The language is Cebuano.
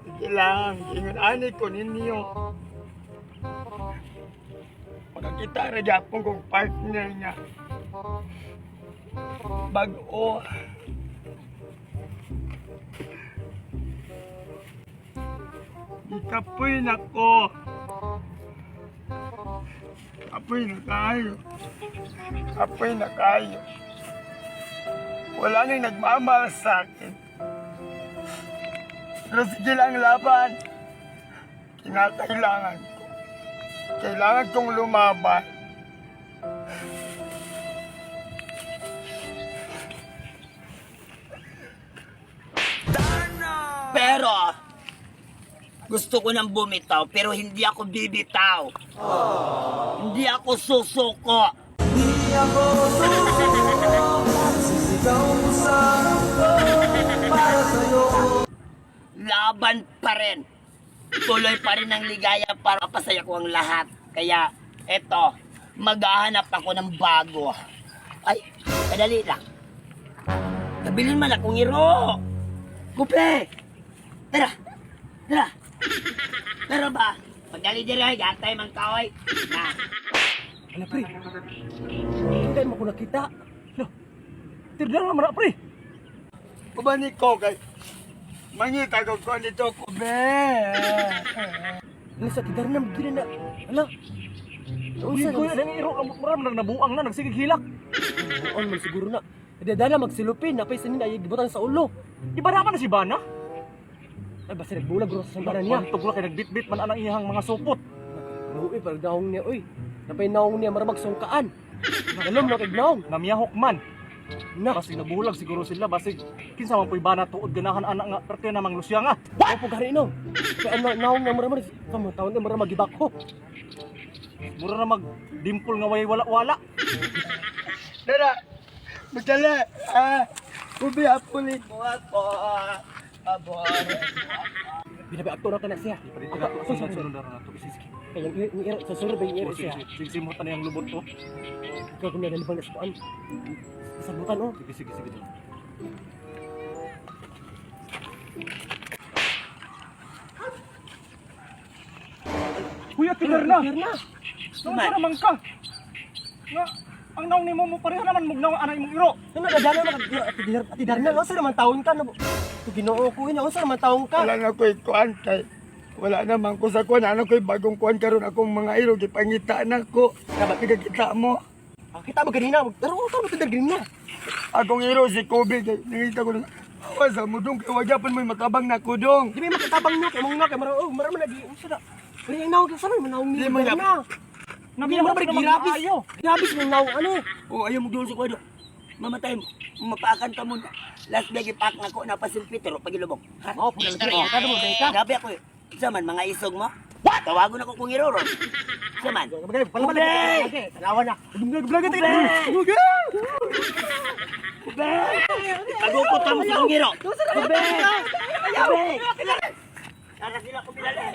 Sige lang, ingon ani ko ninyo. Makakita ra gyapon kong partner niya. Bag-o. Gikapoy na ko. Kapoy na kayo. Kapoy na kayo. Wala nang nagmamahal sa akin. Pero sige lang laban. Kinakailangan ko. Kailangan kong lumaban. Pero, gusto ko nang bumitaw, pero hindi ako bibitaw. Hindi ako susuko. Di ako susuko, sisigaw ko sa mundo para sa'yo. Laban pa rin. Tuloy pa rin ang ligaya para pasaya ko ang lahat. Kaya, eto, maghahanap ako ng bago. Ay, kadali lang. Kabilin man akong iro. Kupe! Tara! Tara! Tara ba? Pagdali diri ay, gatay man kaoy. Na. Ala pre. Hindi mo ko nakita. Lo. Tirdan na mara pre. Uban ko kay mangita ko ko nito ko be. Ala sa tidarna gina na. Ala. Uy, Unsa kuya, na? dani iro mura man nabuang na nagsigig hilak. On man siguro na. Dala magsilupin napay sanin ay gibutan sa ulo. Di ba naman na si Bana? Ay basta nagbulag ro sa sambaran niya. Pantog ra kay nagbitbit man anang iyang mga supot. Luoy parang daong niya oy. Napay naong niya marabag sungkaan. Dalom na kay naong. Namiyahok man. Na. Basig nabulag siguro sila basig kinsa man po'y bana tuod ganahan anak nga perte namang lusya nga. Wa po gari no. Kay ano naong nga marabag kamo taon na marabag gibakho. Mura na mag dimple nga way wala-wala. Tara. Magdala. Ah, ubi apulit mo ako. Abor. Binabi akto na kana siya. Dito na to sunod sunod na to. Sige. Kay yung iro sa sunod ba yung iro siya. Sige sige mo tanay ang lubot to. Ikaw kung nalibang na sa kuan. Sabutan oh. Sige sige sige. Kuya, tigar na! Tigar na. Noon sa naman ka? Nga, ang naong nimo mo pareha naman mugnaw anay imong iro. Nang nagadala na ati Darna, unsa naman taon ka na? Ginoo ko ina, unsa naman taon ka? Wala na ko'y kuan kay wala naman ko sa kuan. Ano ko'y bagong kuan karon akong mga iro gipangita na ko. Dapat nagkita mo. Ah, kita ba ganina? Pero utang mo tidar ganina. Akong iro si Kobe kay nangita ko na. Awa sa mudong kay wag yapon mo'y matabang na kudong. Di ba makitabang nyo kay mong na kay mara oh, mara man lagi unsa na. Pero yung naong sa man naong ni Di man Darna. Di man Nabiyahok ba naman girabis? maayo. Girabis mong naong ano? Oh, ayaw mo doon sa kwado. Mamatay mo. Mapakan ka muna. Last day ipak na ko na pasilpi pero pagilubong. Ha? Mao po lagi. Oh, kada mo ka. Grabe ako eh. Sa man, mga isog mo. What? Tawagon ako kung iroron. Sa man. Bagay, palaban na. Okay, tanawa na. Vlog tayo. Pagukot ka mo sa kong iro. Kube! Kube! Tara sila kumilali.